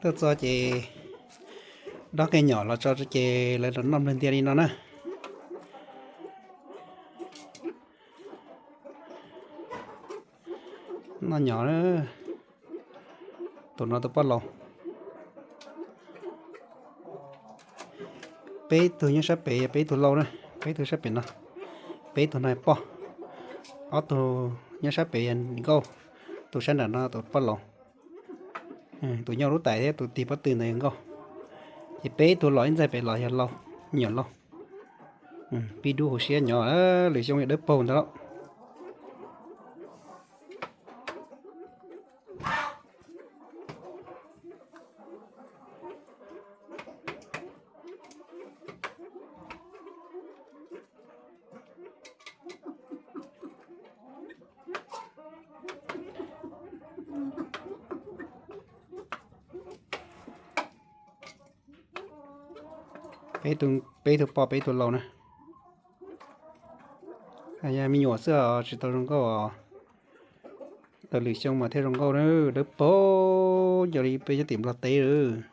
Tuaj txog ces dob qe nyom los tso ces lawv los noj nplawg ntiag li no na. Noj nyom. Tus no tus poj laus. Peb tug nyob sab pem yog peb tug laus na, peb tug sab pem no, peb tug no poj, ob tug nyob sab pem yog nkauj, tus sab nram no tus poj laus. Tus nyob lub tais thiab tus tig pob tw ntawd yog nkauj. Ces peb tug los ib ntxaig pem los yog laus, nyuam laus. Pib dub hauv siab nyob, lwm xyoo yog dawb paug ntawd lauj. Peb tug poj peb tug laus na. Yog me nyuam xwb os, tsis tau zoo nkauj os. Tau lwm xyoo mas thiaj zoo nkauj na, dawb paug nco li peb nyob tim Nplog teb lawm.